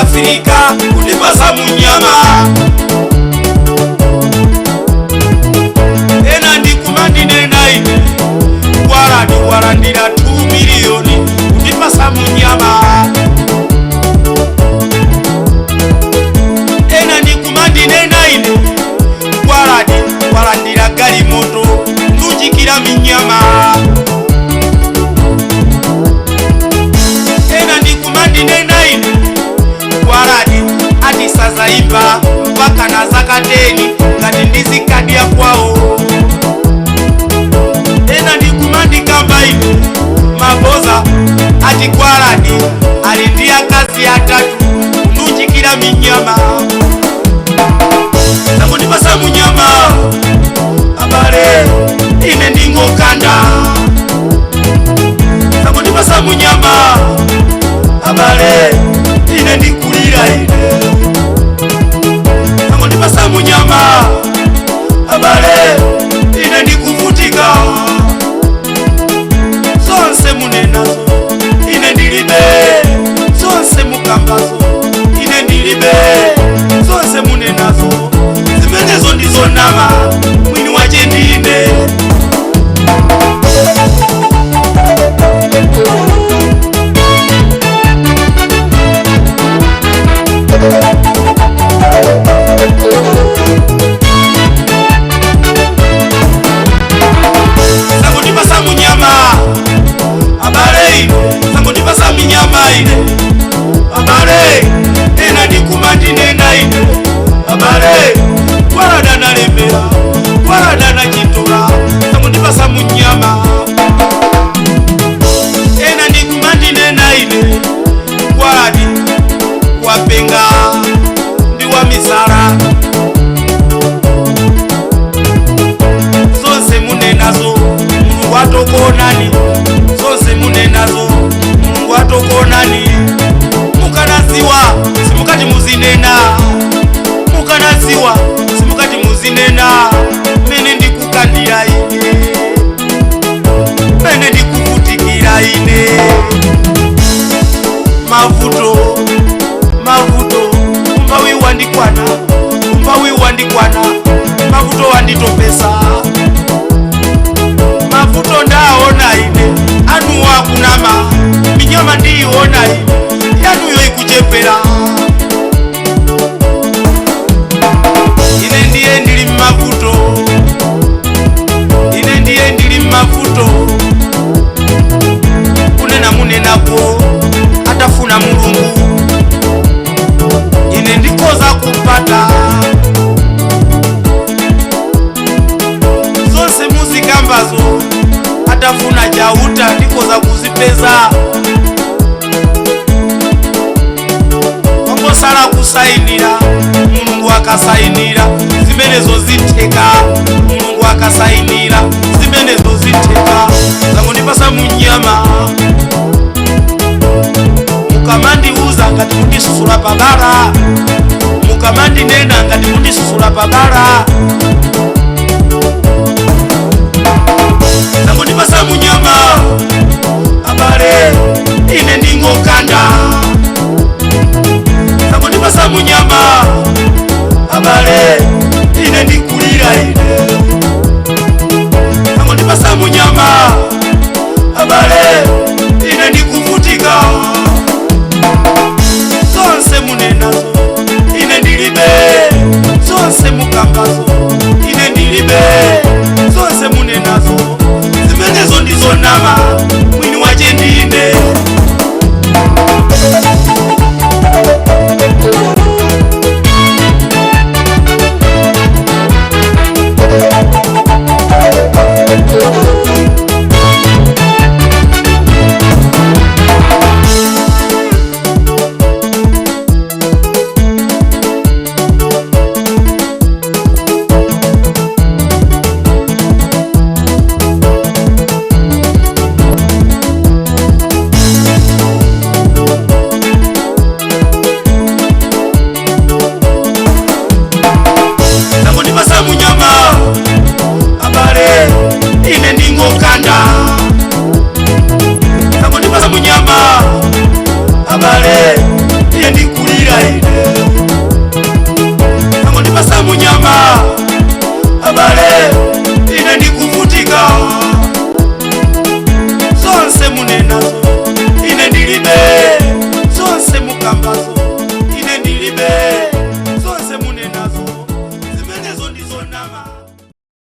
Africa kundipasa munyama. Ena ndikumandinena ine Gwaladi walandira 2 miliyoni kundipasa munyama. Ena ndikumandinena ine Gwaladi walandira galimoto ndujikira minyama. Ena ndikumandinena ine Gwaladi atisazaimba mpaka na zakateni ngati ndizikadya kwawo. Ena ndikumandikamba ine maboza ati Gwaladi ali ndi akazi atatu ndujikira minyama. Sangondipasa munyama abale ine ndingokanda. Sangondipasa munyama abale ine ndikulira ine. Sangondipasa munyama abale ine ndikuvutika. Zonse munenazo ine ndilibe, zonse mukambazo ine ndilibe, zonse munenazo zimenezo ndizonama mwini wache ndine. Sangondipasa munyama abale ine, sangondipasa minyama ine abale. Ena ndikumandinena ine abale Gwaladi analemera, Gwaladi anachitola, sangondipasa munyama. Ena ndikumandinena ine Gwaladi wapenga ndi wa misala. Zonse munenazo Mulungu atokuonani, zonse munenazo Mulungu atokuonani. Mukanaziwa simukati muzinena, mukanaziwa simukati muzinena. Mene ndikukandira ine, mene ndikuvutikira ine. Mavuto mavuto umbawi wandikwana, umbawi wandikwana, mavuto wanditopesa. Mavuto ndaona ine anu wakunama, minyama ndiiona ine yanuyo ikuchepera. Ine ndiye ndili mavuto, ine ndiye ndili mavuto. Kunena munenako atafuna Mulungu ine ndikoza kupata. Zonse muzikambazo atafuna Chauta ndikoza kuzipeza. Wangosala kusainira, Mulungu akasainira zimenezo zitheka. Mulungu akasainira zimenezo zitheka. Sangondipasa munyama mukamandiuza ngati mundisusula pabala, mukamandinena ngati mundisusula pabala. Sangondipasa munyama abale ine ndingokanda. Sangondipasa munyama abale ine ndikulira ine. Sangondipasa munyama abale ine ndikuvutika. Zonse munenazo ine ndilibe, zonse mukambazo ine ndilibe, zonse munenazo zimenezo ndizonama mwini wache ndine. Sangondipasa munyama abale ine ndingokanda. Sangondipasa munyama abale ine ndikulira. Ndilibe.